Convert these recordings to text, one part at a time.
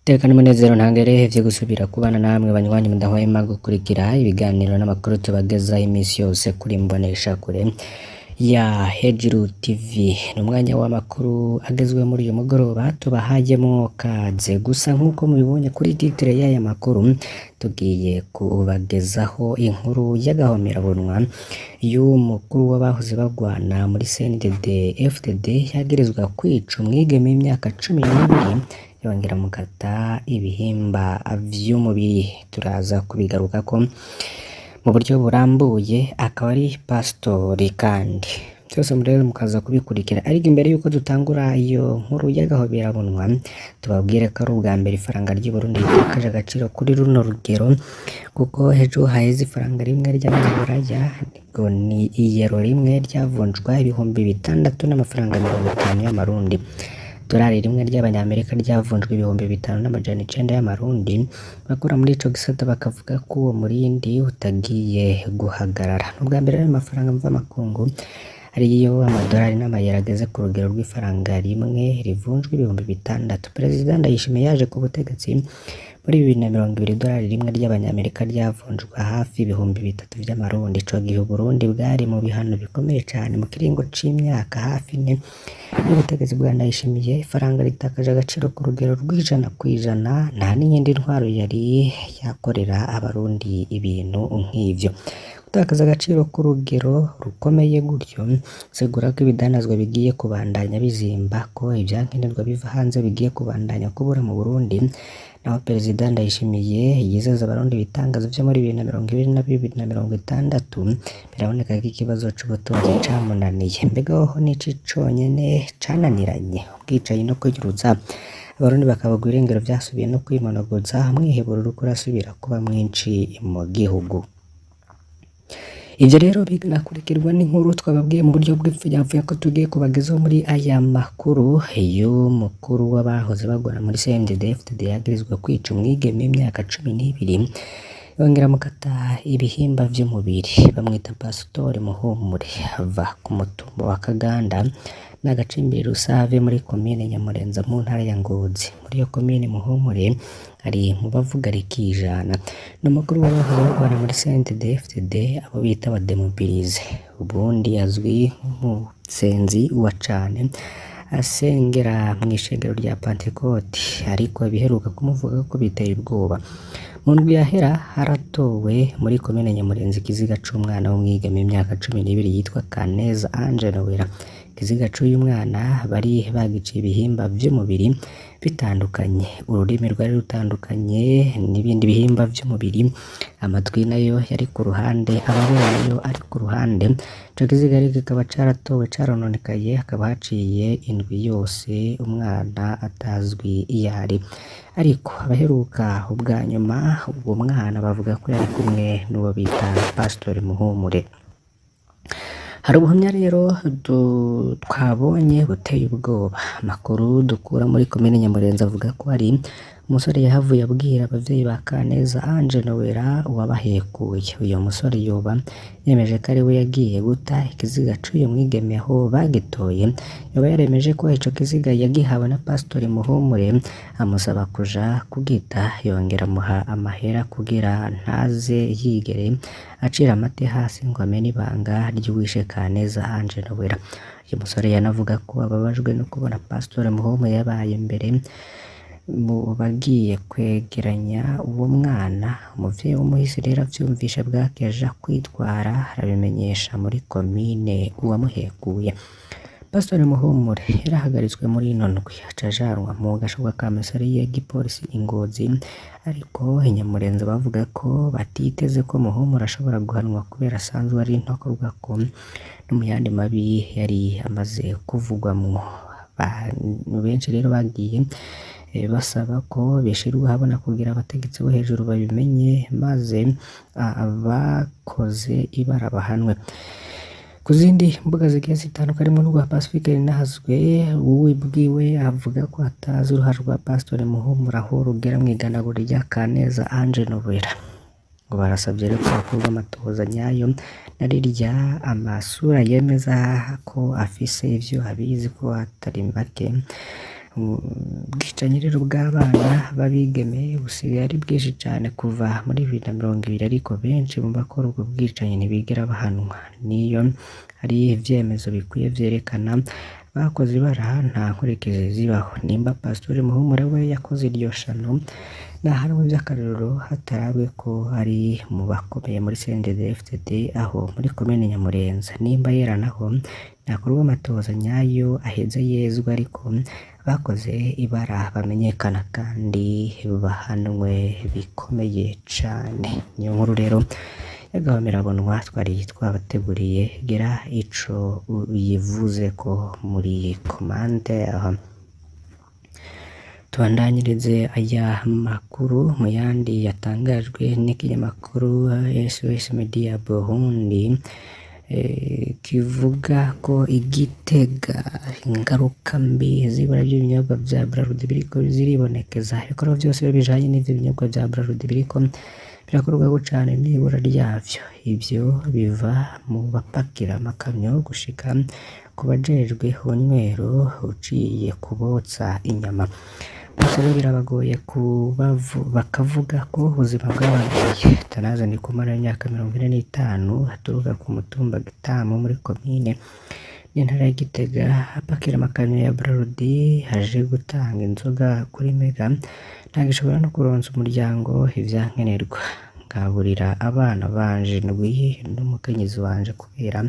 Teka n'umunezero ntangere vyo gusubira kubana namwe banywanyi mudahwema gukurikira ibiganiro n'amakuru tubagezaho imisi yose kuri mbonesha kure ya Hejuru TV. Ni umwanya w'amakuru agezweho muri uyu mugoroba tubahayemwo kaze. Gusa nk'uko mubibonye kuri titre y'aya makuru, tugiye kubagezaho inkuru y'agahomerabunwa y'umukuru w'abahoze bagwana muri CNDD FDD yagirizwa kwica umwigeme w'imyaka 12 yongera mukata ibihimba vy'umubiri. Turaza kubigarukako mu buryo burambuye, akaba ari pasitori kandi byose rero mukaza kubikurikira. Ariko imbere yuko dutangura iyo nkuru y'agahoberabunwa, tubabwire ko ari ubwa mbere ifaranga ry'u Burundi ritakaje agaciro kuri runo rugero, kuko ejo haheze ifaranga rimwe ry'amanyaburaya ngo ni iyero rimwe ryavunjwa 6050 y'amarundi. Idolari rimwe ry'abanyamerika ryavunjwe 5900 y'amarundi. Bakora muri ico gisata bakavuga ko uwo murindi utagiye guhagarara. Ni ubwa mbere ayo mafaranga mvamakungu ariyo amadolari n'amayero ageze ku rugero rw'ifaranga rimwe rivunjwa 6000. Perezida Ndayishimiye yaje ku butegetsi muri 2020, idolari rimwe ry'abanyamerika ryavunjwa hafi 3000 vy'amarundi. Ico gihe Uburundi bwari mu bihano bikomeye cane. Mu kiringo c'imyaka hafi ine y'ubutegetsi bwa Ndayishimiye, ifaranga ritakaje agaciro ku rugero rw'100%. Nta n'iyindi ntwaro yari yakorera abarundi ibintu nk'ivyo. Gutakaza agaciro k'urugero rukomeye gutyo sigura ko ibidandazwa bigiye kubandanya bizimba, ko ivyankenerwa biva hanze bigiye kubandanya kubura mu Burundi. Naho Perezida Ndayishimiye yizeza abarundi ibitangazo vyo muri 2020 na 2060, biraboneka ko ikibazo c'ubutunzi camunaniye. Mbega hoho n'ici conyene cananiranye? Ubwicanyi no kwinyuruza abarundi bakabagwa irengero vyasubiye no kwimonogoza, umwiheburo uriko urasubira kuba mwinshi mu gihugu. Ivyo rero binakurikirwa n'inkuru twababwiye mu buryo bw'ipfunyapfunya ko tugiye kubagezaho muri aya makuru y'umukuru w'abahoze bagwana muri CNDD FDD yagirizwa kwica umwigeme w'imyaka 12 yongera mukata ibihimba vy'umubiri. Bamwita Pasitori Muhumure, ava ku mutumba wa Kaganda n'agacimbiri Rusave muri komine Nyamurenza mu ntara ya Ngozi. Muri iyo komine Muhumure ari mu bavuga rikijana. Ni umukuru w'abahoze bagwana muri CNDD FDD, abo bita abademobilize. Ubundi azwi nk'umusenzi wa cane, asengera mw'ishengero rya Pantekoti, ariko ibiheruka kumuvuga ko biteye ubwoba. Mu ndwi yahera haratowe muri komine Nyamurenza ikiziga c'umwana w'umwigeme w'imyaka 12 yitwa Kaneza Ange Noella. Ikiziga c'uyu mwana bari bagiciye ibihimba vy'umubiri bitandukanye, ururimi rwari rutandukanye n'ibindi bihimba vy'umubiri, amatwi nayo yari ku ruhande, amabere nayo ari ku ruhande. Ico kiziga rero kikaba caratowe carononekaye, hakaba haciye indwi yose umwana atazwi iyo ari. Ariko abaheruka ubwa nyuma uwo mwana bavuga ko yari kumwe n'uwo bita Pasitori Muhumure. Hari ubuhamya rero twabonye buteye ubwoba. Amakuru dukura muri komine Nyamurenza avuga ko hari umusore yahavuye abwira abavyeyi ba Kaneza Ange Noella uwabahekuye. Uyo musore yoba yemeje ko ariwe yagiye guta ikiziga c'uyo mwigeme aho bagitoye. Yoba yaremeje ko ico kiziga yagihawe na Pasitori Muhumure, amusaba kuja kugita, yongera amuha amahera kugira ntaze yigere acira amate hasi ngo amenye ibanga ry'uwishe Kaneza Ange Noella. Uyu musore yanavuga ko ababajwe no kubona Pasitori Muhumure yabaye mbere mu bagiye kwegeranya uwo mwana. Umuvyeyi w'umuhisi rero avyumvishe bwake aja kwitwara, arabimenyesha muri komine uwamuhekuye. Pasitori Muhumure yarahagaritswe muri ino ndwi, aca ajanwa mu gasho ka komisariya y'igipolisi i Ngozi, ariko i Nyamurenza bavuga ko batiteze ko Muhumure ashobora guhanwa kubera asanzwe ari intokorwako no mu yandi mabi yari amaze kuvugwamwo. Abantu benshi rero bagiye basaba ko bishirwa ahabona kugira abategetsi bo hejuru babimenye, maze abakoze ibara bahanwe. Ku zindi mbuga zigiye zitandukanye harimo n'urwa Pacifique Rinahazwe, uwibwiwe avuga ko atazi uruhare rwa Pasitori Muhumure aho rugera mw'iganagura rya Kaneza Ange Noella. Ngo barasavye rero ko hakorwa amatohoza nyayo, na rirya amasura yemeza ko afise ivyo abizi ko atari make. Ubwicanyi rero bw'abana b'abigeme busigaye ari bwinshi cane kuva muri 2020, ariko benshi mu bakora ubwo bwicanyi ntibigera bahanwa. Niyo hari ivyemezo bikwiye vyerekana bakoze ibara, nta nkurikizi zibaho. Nimba Pasitori Muhumure we yakoze iryo shano, nahanwe vy'akarorero hatarabwe ko ari mu bakomeye muri CNDD-FDD aho muri komine Nyamurenza. Nimba yera naho nakorwe amatohoza nyayo aheze yezwe, ariko bakoze ibara bamenyekana kandi bahanwe bikomeye cane. Niyo nkuru rero y'agahomerabunwa twari twabateguriye, gira ico uyivuzeko muri commentaire. Tubandanyirize aya makuru mu yandi yatangajwe n'ikinyamakuru SOS Media Burundi, kivuga ko igitega ingaruka mbi z'ibura ry'ibinyobwa vya Brarudi biriko ziribonekeza. Ibikorwa vyose bijanye n'ivyo binyobwa vya Brarudi biriko birakorwako cane n'ibura ryavyo. Ivyo biva mu bapakira amakamyo gushika ku bajejwe ubunywero uciye kubotsa inyama. Bose rero birabagoye bakavuga ko ubuzima bwabagoye. Tanaze Ndikumana w'imyaka 45 aturuka ku mutumba Gitamo muri komine n'intara ya Gitega, apakira amakamyo ya Brarudi aje gutanga inzoga kuri Mega, ntagishobora no kuronsa umuryango ivyankenerwa. Ngaburira abana banje ndwi n'umukenyezi wanje kubera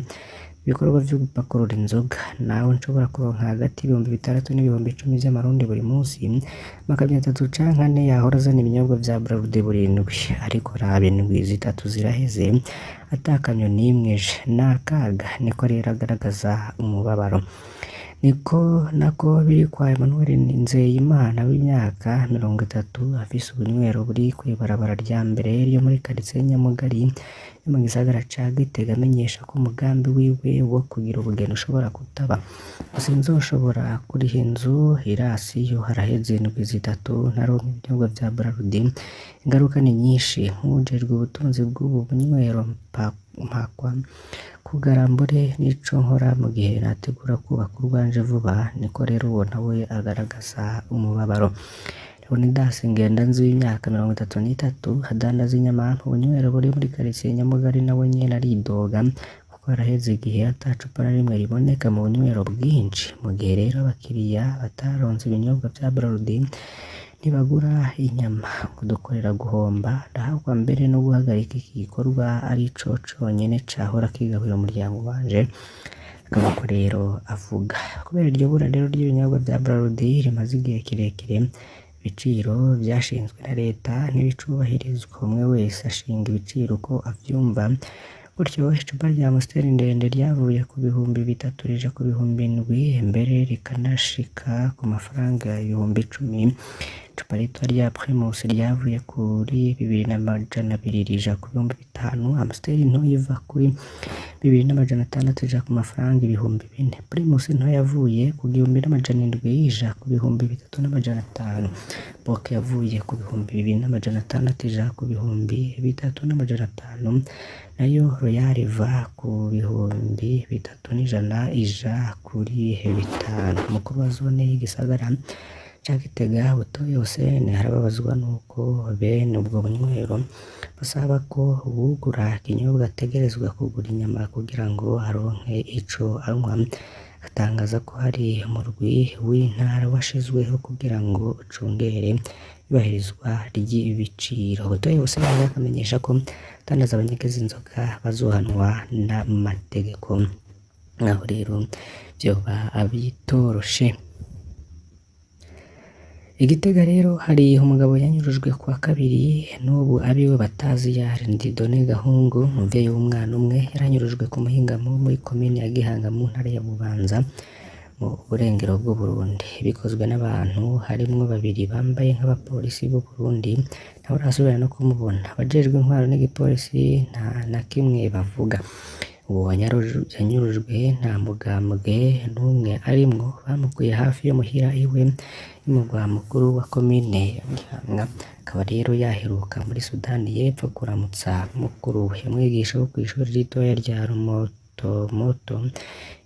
ibikorwa vyo gupakurura inzoga. Naho nshobora kuronka hagati y'6,000 n'ibihumbi 10 vy'amarundi buri munsi, amakamyo atatu canke ane yahora azana ibinyobwa vya Brarudi buri ndwi, ariko raba indwi zitatu ziraheze ata kamyo n'imwe ije. Ni akaga, niko rero agaragaza umubabaro. Niko nako biri kwa Emmanuel Nzeyimana w'imyaka 30 afise ubunywero buri kw'ibarabara rya mbere ryo muri karitiye Nyamugari yo mu gisagara ca Gitega, amenyesha ko umugambi wiwe wo kugira ubugeni ushobora kutaba. Sinzoshobora kuriha inzu irasiyo, haraheze indwi zitatu ntaronka ibinyobwa vya Brarudi. Ingaruka ni nyinshi, nk'uwujejwe ubutunzi bw'ubu bunywero mpakwa kugara mbure n'ico nkora mu gihe nategura kubaka urwanje vuba. Niko rero uwo nawe agaragaza umubabaro. Leonidas Ngendanzi w'imyaka 33 adandaza inyama mu bunywero buri muri karitiye Nyamugari, nawe nyene aridoga kuko haraheze igihe ata cupa na rimwe riboneka mu bunywero bwinshi. Mu gihe rero abakiriya bataronse ibinyobwa vya Brarudi ntibagura inyama, kudukorera guhomba, ndahakwa mbere no guhagarika iki gikorwa arico conyene cahora kigaburira umuryango wanje. Akaba rero avuga kubera iryo bura rero ry'ibinyobwa vya Brarudi rimaze igihe kirekire, ibiciro vyashinzwe na leta ntibicubahirizwa, umwe wese ashinga ibiciro uko avyumva. Gutyo icupa rya Amstel ndende ryavuye ku 3,000 rija ku 7,000, mbere rikanashika ku mafaranga 10,000. Icupa rito rya Primus ryavuye kuri 2,200 rija ku 5,000. Amstel ntoya iva kuri 2,600 ija ku mafaranga 4,000. Primus ntoya yavuye ku 1,700 ija ku 3,500. Bock yavuye ku 2,600 ija ku 3,500, nayo Royal iva ku 3,100 ija kuri 5,000. Umukuru wa zone y'igisagara ca Gitega Butoyi Hussein arababazwa nuko bene ubwo bunywero basaba ko uwugura ikinyobwa ategerezwa kugura inyama kugira ngo aronke ico anywa. Atangaza ko hari umurwi w'intara washizweho kugira ngo ucungere iyubahirizwa ry'ibiciro. Butoyi Hussein akamenyesha ko abadandaza banyegeza inzoga bazohanwa n'amategeko. Naho rero vyoba bitoroshe. Igitega rero hari umugabo yanyurujwe kuwa kabiri n'ubu abiwe batazi iyo ari. Dieudonné Gahungu, umuvyeyi w'umwana umwe, yaranyurujwe ku muhingamo muri komine ya Gihanga mu ntara ya Bubanza mu burengero bw'Uburundi. Bikozwe n'abantu harimwo babiri bambaye nk'abapolisi b'Uburundi, ntawe urasubira no kumubona. Abajejwe intwaro n'igipolisi nta na kimwe bavuga. Uwo yanyurujwe nta mugambwe n'umwe arimwo, bamukuye hafi yo muhira iwe y'umurwa mukuru wa komine ya Gihanga, akaba rero yaheruka muri Sudani y'Epfo kuramutsa mukuru we, umwigisha wo kw'ishure ritoya rya motomoto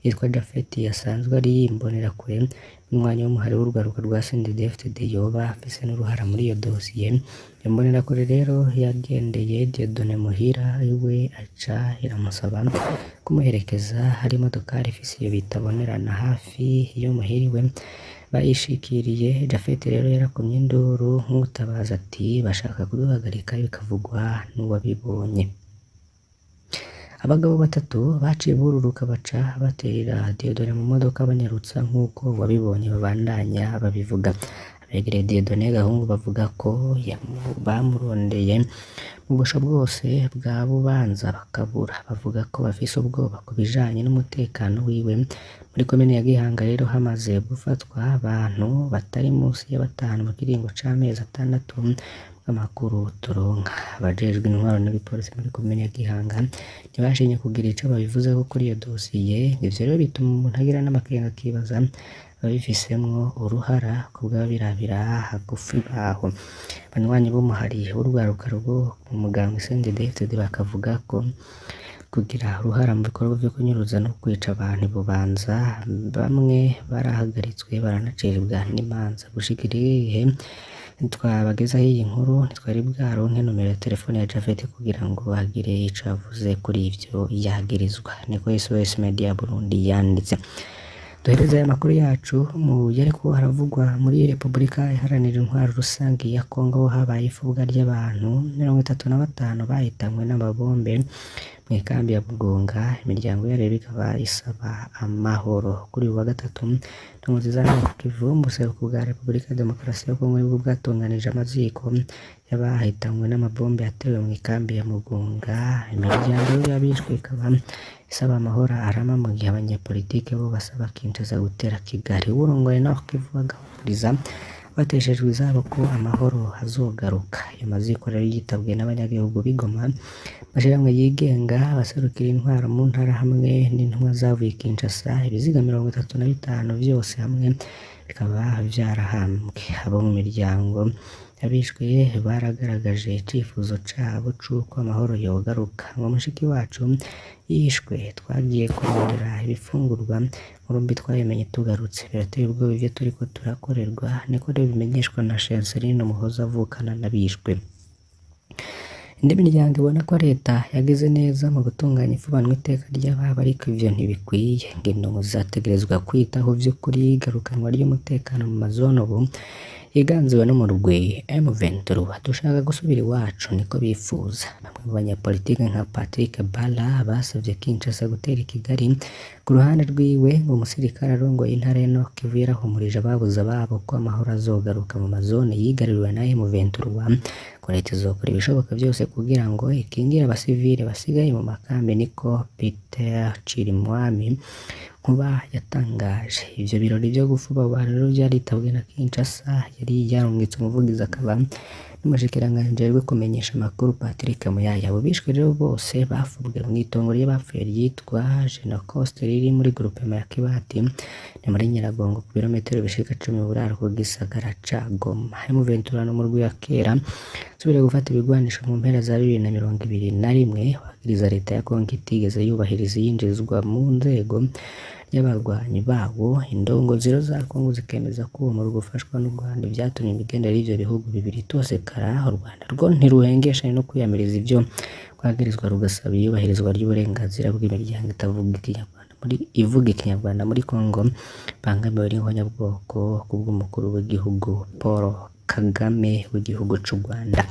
yitwa Japhet asanzwe ari imbonerakure n'umwanya w'umuhari w'urwaruka rwa CNDD-FDD yoba afise n'uruhara muri iyo dosiye. Iyo mbonerakure rero yagendeye Dieudonné muhira iwe aca iramusaba kumuherekeza, hari imodokari ifise iyo bitabonerana hafi yo muhira iwe bayishikiriye. Japhet rero yarakomye induru nk'utabaza ati bashaka kuduhagarika, bikavugwa n'uwabibonye. Abagabo batatu baciye bururuka baca baterera Dieudonné mu modoka banyarutsa nk'uko uwabibonye babandanya babivuga. Abegereye Dieudonné Gahungu bavuga ko bamurondeye mu busho bwose bwa Bubanza bakabura. Bavuga ko bafise ubwoba ku bijanye n'umutekano wiwe. Muri komine ya Gihanga rero hamaze gufatwa abantu batari musi ya batanu mu kiringo c'amezi 6 amakuru turonka. Abajejwe intwaro n'igipolisi muri komine ya Gihanga ntibashimye kugira ico babivuzeko kuri iyo dosiye. Ivyo rero bituma umuntu agira n'amakenga akibaza ababifisemwo uruhara kubw'ababirabira hagufi baho. Banywanyi b'umuhari w'urwaruka rwo mu mugambwe CNDD-FDD bakavuga ko kugira uruhara mu bikorwa vyo kunyuruza no kwica abantu i Bubanza bamwe barahagaritswe baranacibwa n'imanza. Gushika igihe twabagezaho iyi nkuru ntitwari bwaronke nomero ya telefone ya Japhet kugira ngo agire ico avuze kuri ivyo yagirizwa. Niko SOS Media Burundi yanditse. Duhereze aya makuru yacu mu yariko haravugwa muri Repubulika Iharanira Intwaro Rusangi ya Kongo, habaye ifubwa ry'abantu 35 bahitanywe n'amabombe mw'ikambi ya Mugunga. Imiryango yabo ikaba isaba amahoro. Kuri uyu wa gatatu Nkurunziza Kivu mu buseruko bwa Repubulika ya Demokarasi ya Kongo nibwo bwatunganije amaziko y'abahitanywe n'amabombe yatewe mw'ikambi ya Mugunga. Imiryango y'abishwe ikaba isaba amahoro arama, mu gihe abanyepolitike bo basaba Kinshasa gutera Kigali. Uwurongoye Nord Kivu agahumuriza abateshejwe izabo ko amahoro azogaruka. Ayo maziko rero yitabwe n'abanyagihugu b'i Goma, amashirahamwe yigenga, abaserukira intwaro mu ntara hamwe n'intumwa zavuye i Kinshasa. Ibiziga 35 vyose hamwe bikaba vyarahambwe. Abo mu miryango y'abishwe baragaragaje icifuzo cabo c'uko amahoro yogaruka. Ngo mushiki wacu yishwe twagiye kurondera ibifungurwa, inkuru mbi twabimenye tugarutse. Birateye ubwoba ivyo turiko turakorerwa, niko rero bimenyeshwa na Chanceline Umuhoza avukana n'abishwe. Indi miryango ibona ko leta yagize neza mu gutunganya ifubanwa iteka ry'ababo, ariko ivyo ntibikwiye. Ngo indongo zizategerezwa kwitaho vy'ukuri igarukanwa ry'umutekano mu mazone ubu yiganziwe n'umurwi M23. Dushaka gusubira iwacu, niko bifuza. Bamwe mu banyapolitike nka Patrick Bala basavye Kinshasa gutera i Kigali. Ku ruhande rwiwe ngo umusirikare arongoye intara ya Nord Kivu yarahumurije ababuze ababo ko amahoro azogaruka mu mazone yigaruriwe na M23, ko leta izokora ibishoboka vyose kugira ngo ikingire abasivile basigaye mu makambi, niko Peter Chirimwami Nkuba yatangaje. Ivyo birori vyo gufuba abo bantu rero vyaritabwe na Kinshasa yari yarungitse umuvugizi akaba n'umushikiranganji ajejwe kumenyesha amakuru Patrick Muyaya. Abo bishwe rero bose bafubwe mw'itongo ry'abapfuye ryitwa Genocost riri muri groupement ya Kibati, ni muri Nyiragongo ku birometero bishika 10 uburaruko bw'igisagara ca Goma. M23 n'umurwi wa kera usubiriye gufata ibigwanisho mu mpera za 2021, wagiriza leta ya Kongo itigeze yubahiriza iyinjizwa mu nzego ry'abarwanyi bawo. Indongozi rero za Kongo zikemeza ko uwo murwi ufashwa n'u Rwanda, ivyatumye imigenderanire y'ivyo bihugu bibiri itosekara. U Rwanda rwo ntiruhengeshanya no kwiyamiriza ivyo rwagirizwa, rugasaba iyubahirizwa ry'uburenganzira bw'imiryango itavuga ikinyarwanda muri ivuga ikinyarwanda muri Kongo bangamiwe n'ihonyabwoko kubw'umukuru w'igihugu Paul Kagame w'igihugu c'u Rwanda.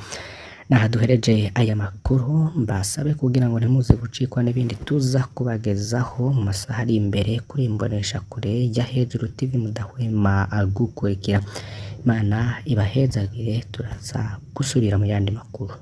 Naha duhereje aya makuru, mbasabe kugira ngo ntimuze gucikwa n'ibindi tuza kubagezaho mu masaha ari imbere kuri imbonesha kure ya Hejuru TV mudahwema gukurikira. Imana ibahezagire, turaza gusubira mu yandi makuru.